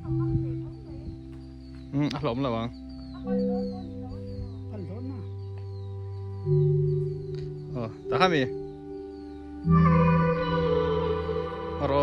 Um a hlawm lo ang. Aw ta kha mi. Aro.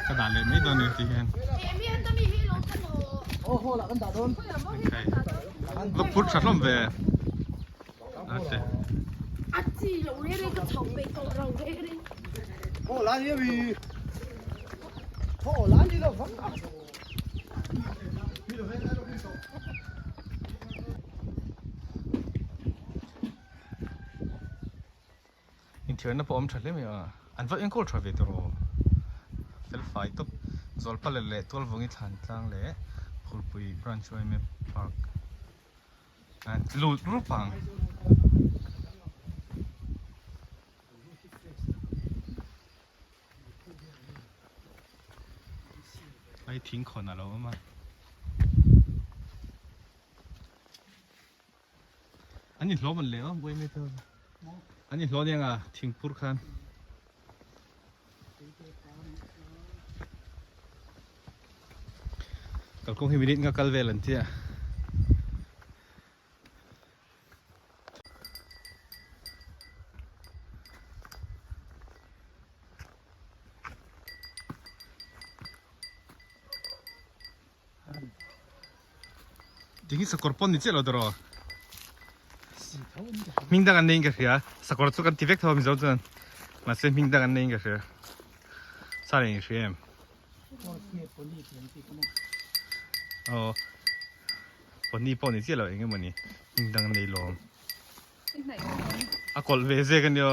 Ka dah leh mai dawn ni ti hian va phur tha hlawm ve ate Inthiarna pawh awm tha hle mai a, an va enkawl tha ve tawh rawh. Fel fai tawp, Zawlpala leh Tualvungi thlan tlang leh Phulpui Branch yma Park an lut rup ang. Ai thing khawn a lo awm a. An inhlawm an leh aw buai mai tawh an inhlawh aniang a thingphur khan kalkawng hi minute nga kal vel an tia. Ti hi sakawr pawn ni chiah lo tawh hming dang an nei in ka hria sakawr chu kan ti vek tho a mizo chuan mahse hming dang an nei in ka hria sa eng i hria em aw pony pawh ni chiah lo eng emaw ni hming dang an nei lawm a kawlh ve zek a nia.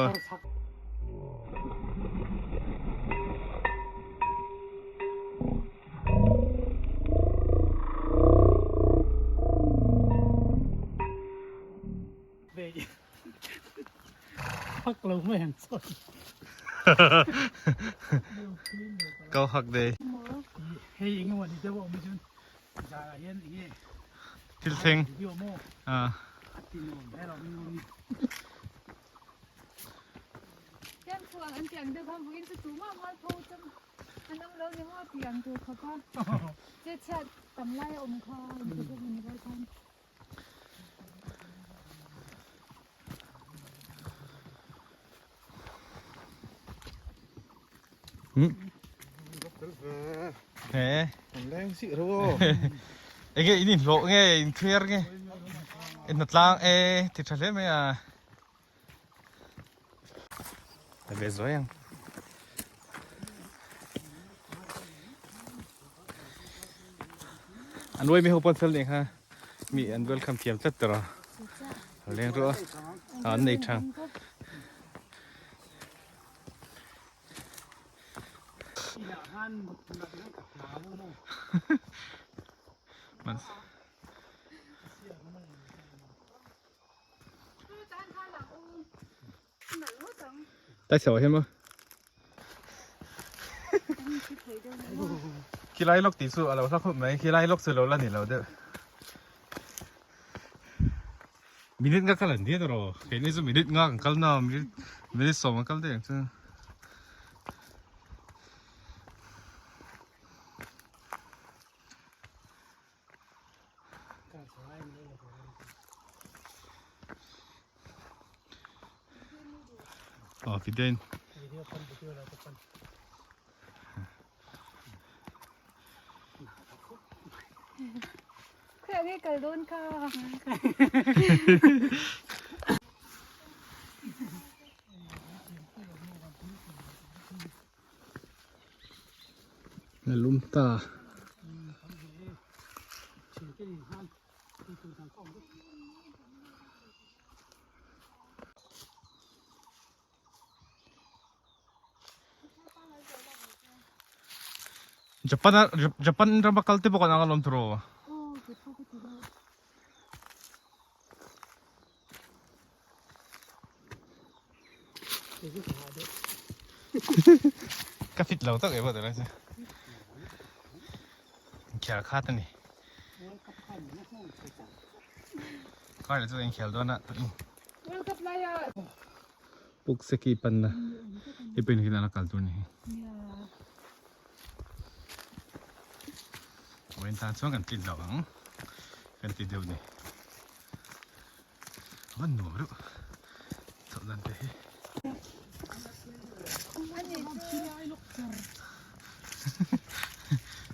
Kau hak de. Thil thleng. Ah. He. Enge in inhlawh nge in thliar nge in hnatlang e ti tha hle mai a. Ta ve zuai ang. An uai mi ho pawn fel nih kha mi an welcome thiam tlat tawh a. Leng ru a an nei thang. Tai chho hian maw khilai lawk tih chu a lo hla khawp mai khilai lawk chu lo la ni lo deuh minute nga kal an diat rawh keini chu minute nga kan kal na minute minute sawm an kal daih ang chu. Aw video in Khawi kal dawn kha. A lum ta. Japan a Japan rama kal te bawk an ang alawm tiraw. Ka fit lo tak e pawh tunlai chu. Inkhel khat a ni. Kar leh chu inkhel dawn a. Puk seki panna i pin hian a la kal tur ni hi. Vawiin tan chuan kan tlin lo ang kan ti deuh ni. A van nuam reuh chhoh dan te hi.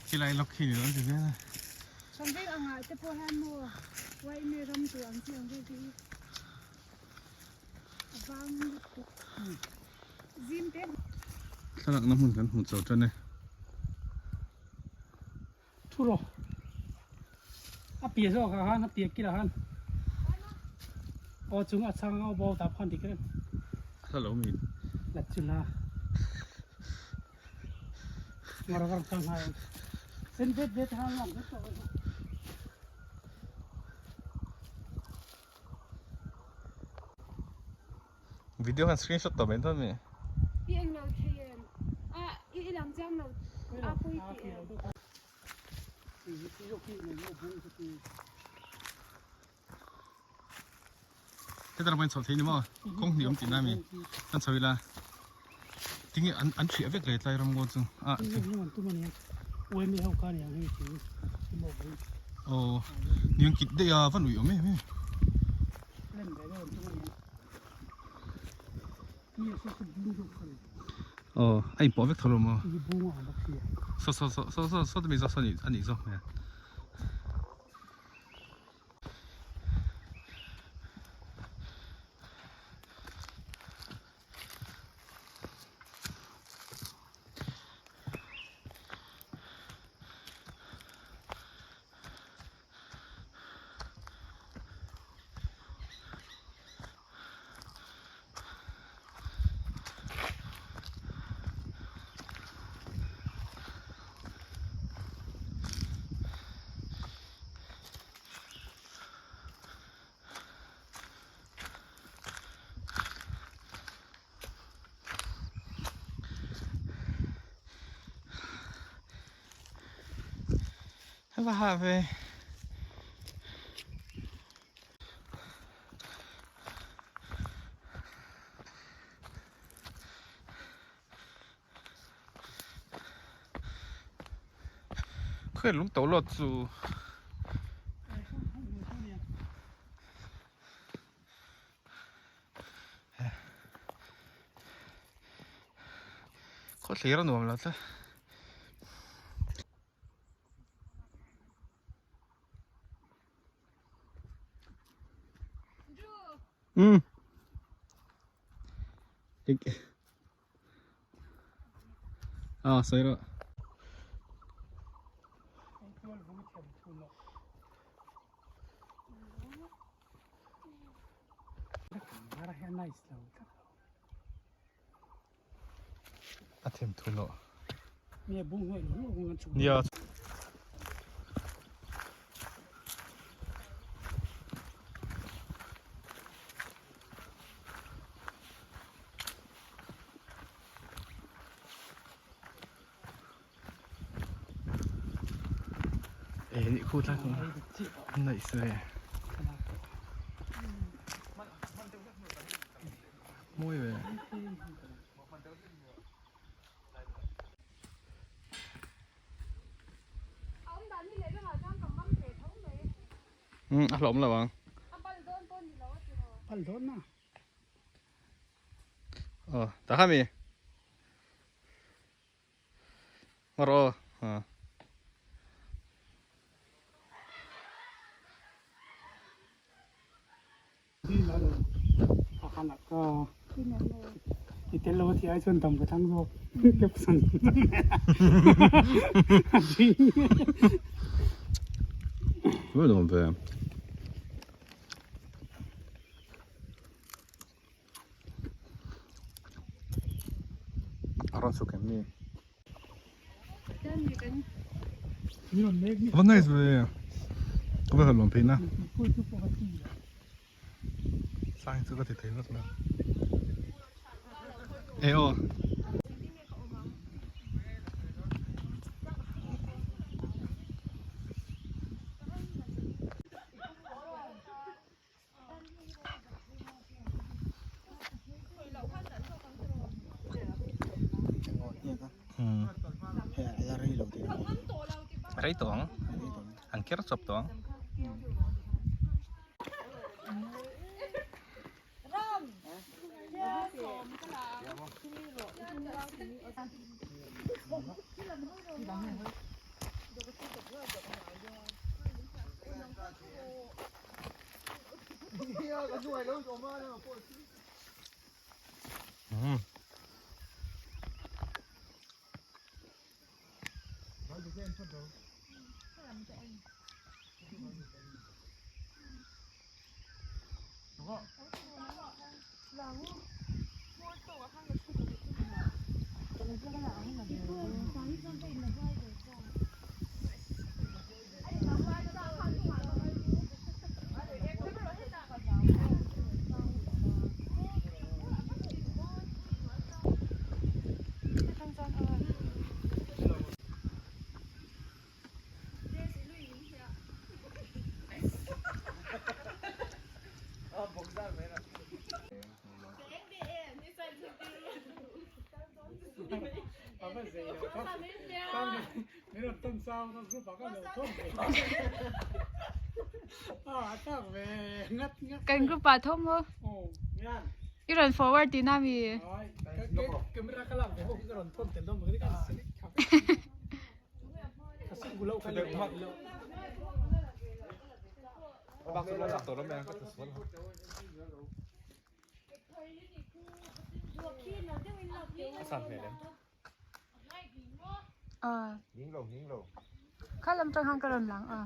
Khilai lawk khi ni dawn ti zel a. Sawmveng angah te pawh hian maw Waime ram tur ang chi ang vel te hi a vang lutuk zim te. Thlalakna hmun kan hmu chho tan e. Thu rawh. A piah zawk ah khan a piah kil ah khan aw chung a chhang a bo tah khan dik reng. A hla lo mi. La chu la. Ngar var chang hai. Sen vet vet ha lang vet tawh. Video khan screenshot tawh mai dawn mi. I eng lo thei em? A i lang chiang lo a pui tih em? Hetan pawhin chho thei ni maw? Kawng hnih awm tih na mi? Kan chho ila. Tinge an an thiah vek le tlai ram ngaw chu. A Aw niang kit daih a va nuih awm em em. Aw a inpawh vek tho lo maw? Saw saw saw saw saw saw te mi zawk saw a nih zawk hmel. Va ha ve. Khawi lung to lawt chu. Khaw thlir a nuam lo tlat. Um. Ah, sawi rawh. A them thu loh. Nia. E ni khu tlak nice ve. Mawi ve. Um a hlawm lo ang. Pal dawn na. Aw ta kha mi. Ngawr aw. Ha. I tel lo a tih ai chuan dam ka thlang zawk caption Nuam ve. A rawn chhuk em ni? Va nice ve. Ka va hlawm phei na. Sang chu ka ti thei vak lo. E aw. Rei tawh ang an ker chawp tawh ang. Kan group ah tho maw? I rawn forward tihna mi? Kha lam tang khan ka rawn lang a.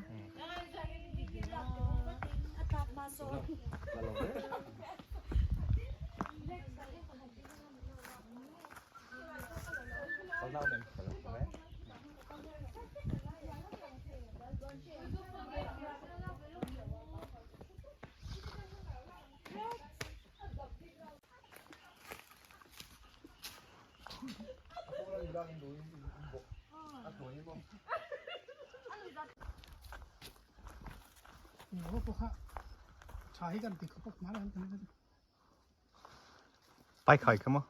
Pai khai kha maw?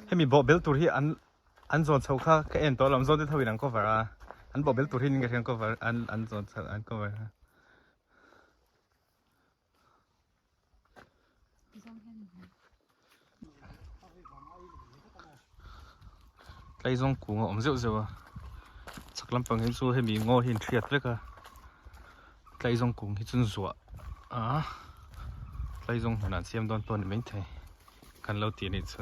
Hemi bawh bel tur hi an an zawn chho kha ka en tawh lo an zawn te tho in an cover a an bawh bel tur hi ka hria an cover an an zawn chho an cover a. Tlaizawng kung a awm zeuh zeuh a chhak lampang hi chu hemi ngaw hi an hriat vek a tlaizawng kung hi chu an zuah a tlaizawng hmunah an siam dawn pawh a ni maithei kan lo tih a nih chu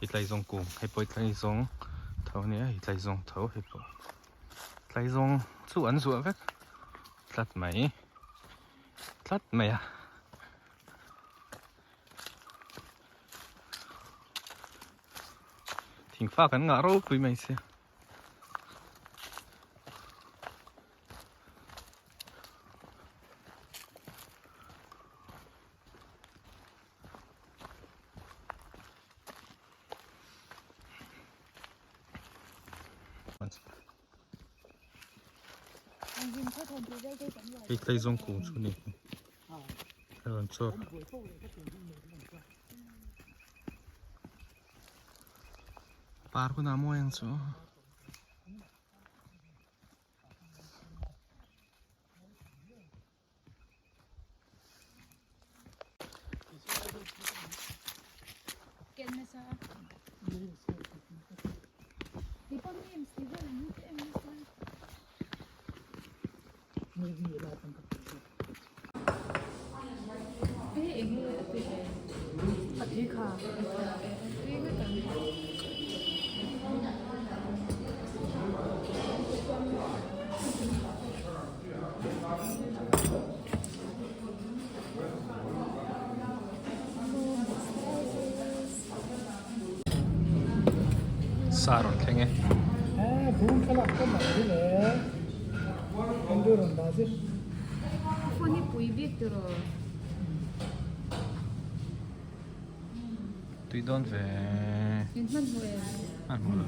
hei tlaizawng kung hei pawh hi tlaizawng tho a ni a hei tlaizawng tho hei pawh tlaizawng chu an zuah vek tlat mai tlat mai a. Thingfa kan ngah ropui mai sia. Hei tlaizawng kung chu ni. A rawn chhuak. Par hunah mawi ang chu. Sa rawn thleng e. Tui dawn ve. Hman hmuh lo.